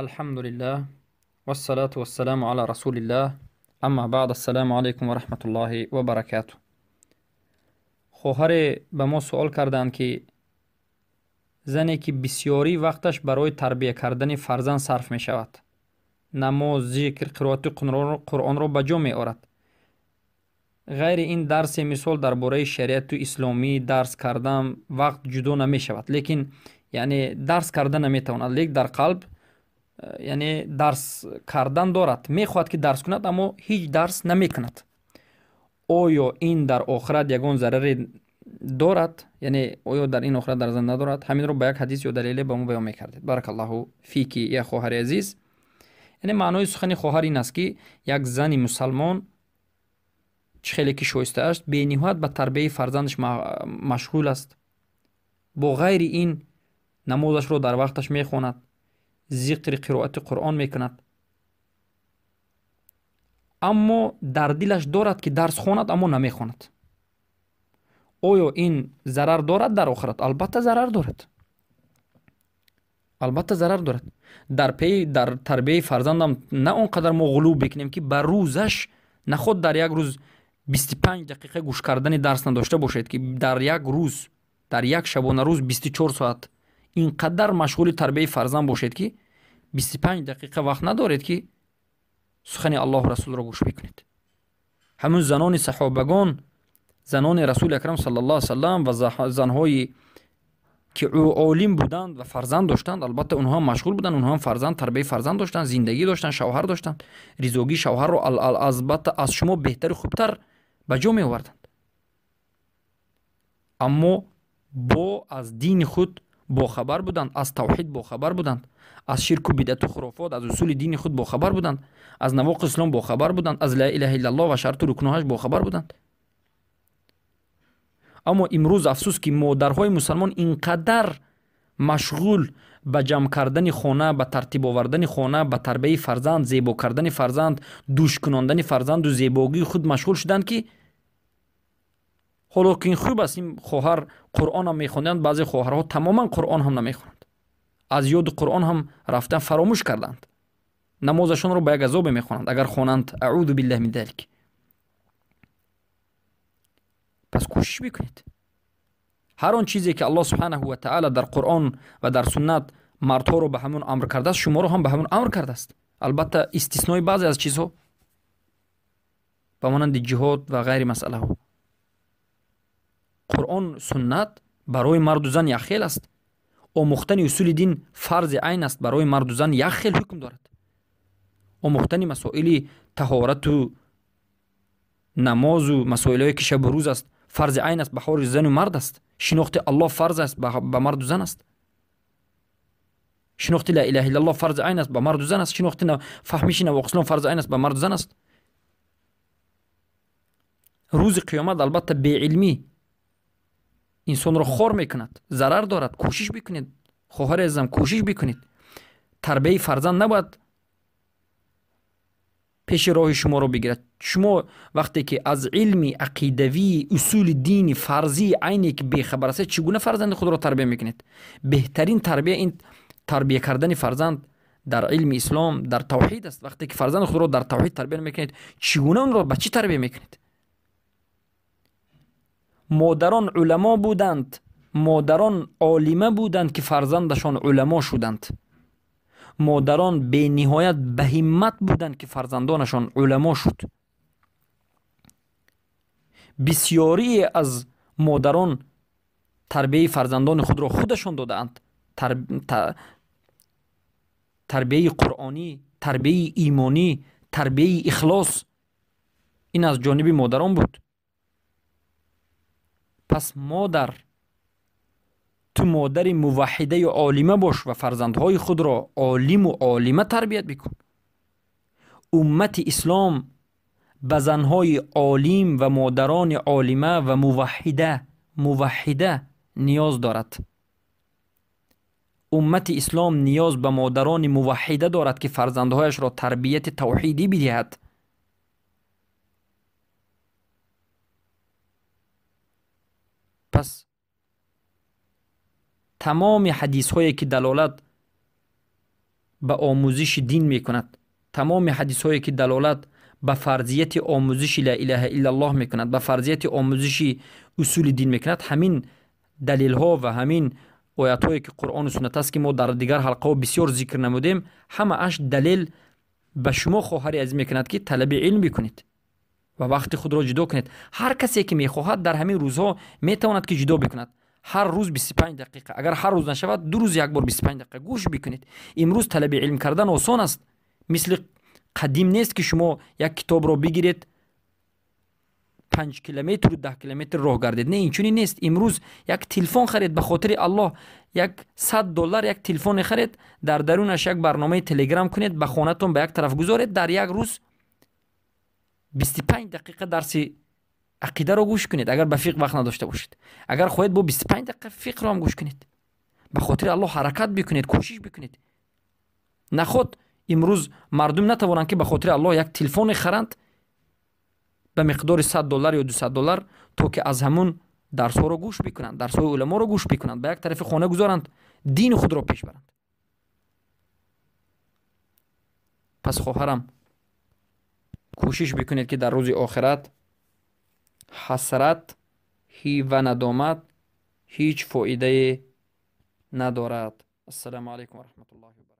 Алҳамдулиллаҳ вассалату вассаламу ала расулиллаҳ, амма баъд, ассалому алайкум ва раҳматуллоҳи ва баракатуҳ. Хоҳаре ба мо суол карданд, ки зане ки бисёрӣ вақташ барои тарбия кардани фарзанд сарф мешавад, намоз, зикр, қироати Қуръонро ба ҷо меорад, ғайри ин дарсе мисол дар бораи шариату исломӣ дарс кардан вақт ҷудо намешавад, лекин яъне дарс карда наметавонад, лек дар қалб яъне дарс кардан дорад, мехоҳад ки дарс кунад, аммо ҳеҷ дарс намекунад. Оё ин дар охират ягон зараре дорад? Яъне оё дар ин охират дар зан надорад? Ҳаминро ба як ҳадис ё далеле ба мо баён мекардед. Баракаллоҳу фики, я хоҳари азиз. Яъне маънои сухани хоҳар ин аст, ки як зани мусалмон чӣ хеле ки шоиста аст, бениҳоят ба тарбияи фарзандаш машғул аст, бо ғайри ин намозашро дар вақташ мехонад, зикри қироати Қуръон мекунад, аммо дар дилаш дорад ки дарс хонад, аммо намехонад. Оё ин зарар дорад дар охират? Албатта зарар дорад, албатта зарар дорад. Дар пеи дар тарбияи фарзандам на он қадар мо ғулуб бикунем, ки ба рӯзаш наход дар як рӯз 25 дақиқа гӯш кардани дарс надошта бошед, ки дар як рӯз, дар як шабонарӯз 24 соат ин қадар машғули тарбияи фарзанд бошед, ки 25 дақиқа вақт надоред, ки сухани Аллоҳу расулро гӯш бикунед. Ҳамун занони саҳобагон, занони расули акрам саллаллоҳу алайҳи васаллам ва занҳои ки олим буданд ва фарзанд доштанд, албатта онҳо ҳам машғул буданд, онҳо ҳам фарзанд, тарбияи фарзанд доштанд, зиндагӣ доштанд, шавҳар доштанд, ризогии шавҳарро албатта аз шумо беҳтару хубтар ба ҷо меоварданд, аммо бо аз дини худ бохабар буданд, аз тавҳид бохабар буданд, аз ширку бидъату хурофот, аз усули дини худ бохабар буданд, аз навоқи ислом бохабар буданд, аз ла илаҳа иллаллоҳ ва шарту рукнҳояш бохабар буданд. Аммо имрӯз афсӯс, ки модарҳои мусалмон ин қадар машғул ба ҷамъ кардани хона, ба тартиб овардани хона, ба тарбияи фарзанд, зебо кардани фарзанд, дӯш кунондани фарзанду зебогии худ машғул шуданд, ки ҳоло ки ин хуб аст, ин хоҳар Қуръонам мехонданд, баъзе хоҳарҳо тамоман Қуръон ҳам намехонанд, аз ёди Қуръон ҳам рафтан фаромӯш карданд, намозашонро ба як азобе мехонанд, агар хонанд, аъузу биллаҳи мин залик. Пас кӯшиш бикунед, ҳар он чизе ки Аллоҳ субҳанаҳу ва таъала дар Қуръон ва дар суннат мардҳоро ба ҳамон амр кардааст, шуморо ҳам ба ҳамон амр кардааст. Албатта истиснои баъзе аз чизҳо ба монанди ҷиҳод ва ғайри масъалаҳо. Қуръон суннат барои марду зан як хел аст. Омӯхтани усули дин фарзи айн аст, барои марду зан як хел ҳукм дорад. Омӯхтани масоили таҳорату намозу масоилҳое ки шабу рӯз аст фарзи айн аст, ба ҳори зану мард аст. Шинохти Аллоҳ фарз аст ба марду зан аст. Шинохти ла илаҳа иллаллоҳ фарзи айн аст, ба марду зан аст. Шинохти фаҳмиши навоқи ислом фарзи айн аст, ба марду зан аст. Рӯзи қиёмат албатта беилмӣ инсонро хор мекунад, зарар дорад. Кӯшиш бикунед, хоҳари азизам, кӯшиш бикунед. Тарбияи фарзанд набояд пеши роҳи шуморо бигирад. Шумо вақте ки аз илми ақидавии усули дини фарзии айне ки бехабар ҳастед, чӣ гуна фарзанди худро тарбия мекунед? Беҳтарин тарбия ин тарбия кардани фарзанд дар илми ислом, дар тавҳид аст. Вақте ки фарзанди худро дар тавҳид тарбия мекунед, чӣ гуна онро ба чӣ тарбия мекунед? Модарон уламо буданд, модарон олима буданд, ки фарзандашон уламо шуданд. Модарон бениҳоят баҳиммат буданд, ки фарзандонашон уламо шуд. Бисёрие аз модарон тарбияи фарзандони худро худашон додаанд. Тарбияи қуръонӣ, тарбияи имонӣ, тарбияи ихлос ин аз ҷониби модарон буд. Пас модар, ту модари муваҳҳидаю олима бош ва фарзандҳои худро олиму олима тарбият бикун. Уммати ислом ба занҳои олим ва модарони олима ва муваҳҳида ниёз дорад. Уммати ислом ниёз ба модарони муваҳҳида дорад, ки фарзандҳояшро тарбияти тавҳидӣ бидиҳад. Пас тамоми ҳадисҳое ки далолат ба омӯзиши дин мекунад, тамоми ҳадисҳое ки далолат ба фарзияти омӯзиши ла илаҳа иллаллоҳ мекунад, ба фарзияти омӯзиши усули дин мекунад, ҳамин далелҳо ва ҳамин оятҳое ки Қуръону суннат аст, ки мо дар дигар ҳалқаҳо бисёр зикр намудем, ҳамааш далел ба шумо, хоҳари азиз, мекунад, ки талаби илм бикунед ва вақти худро ҷудо кунед. Ҳар касе ки мехоҳад, дар ҳамин рӯзҳо метавонад ки ҷудо бикунад. Ҳар рӯз 25 дақиқа, агар ҳар рӯз нашавад, 2 рӯз як бор 25 дақиқа гӯш бикунед. Имрӯз талаби илм кардан осон аст, мисли қадим нест, ки шумо як китобро бигиред, 5 километру 10 километр роҳ гардед. Не, инчунин нест. Имрӯз як телефон харед, ба хотири Аллоҳ, як 100 доллар як телефоне харед, дар дарунаш як барномаи Телеграм кунед, ба хонатон ба як тараф гузоред, дар як рӯз 25 дақиқа дарси ақидаро гӯш кунед, агар ба фиқҳ вақт надошта бошед. Агар хоҳед, бо 25 дақиқа фиқҳро ҳам гӯш кунед. Ба хотири Аллоҳ ҳаракат бикунед, кӯшиш бикунед. Наход имрӯз мардум натавонанд, ки ба хотири Аллоҳ як телефоне харанд ба миқдори 100 доллар ё 200 доллар, то ки аз ҳамун дарсҳоро гӯш бикунанд, дарсҳои уламоро гӯш бикунанд, ба як тарафи хона гузоранд, дини худро пеш баранд. Пас, хоҳарам, кӯшиш бикунед, ки дар рӯзи охират ҳасрат ва надомат ҳеҷ фоидае надорад. Ассалому алайкум ва раҳматуллоҳи.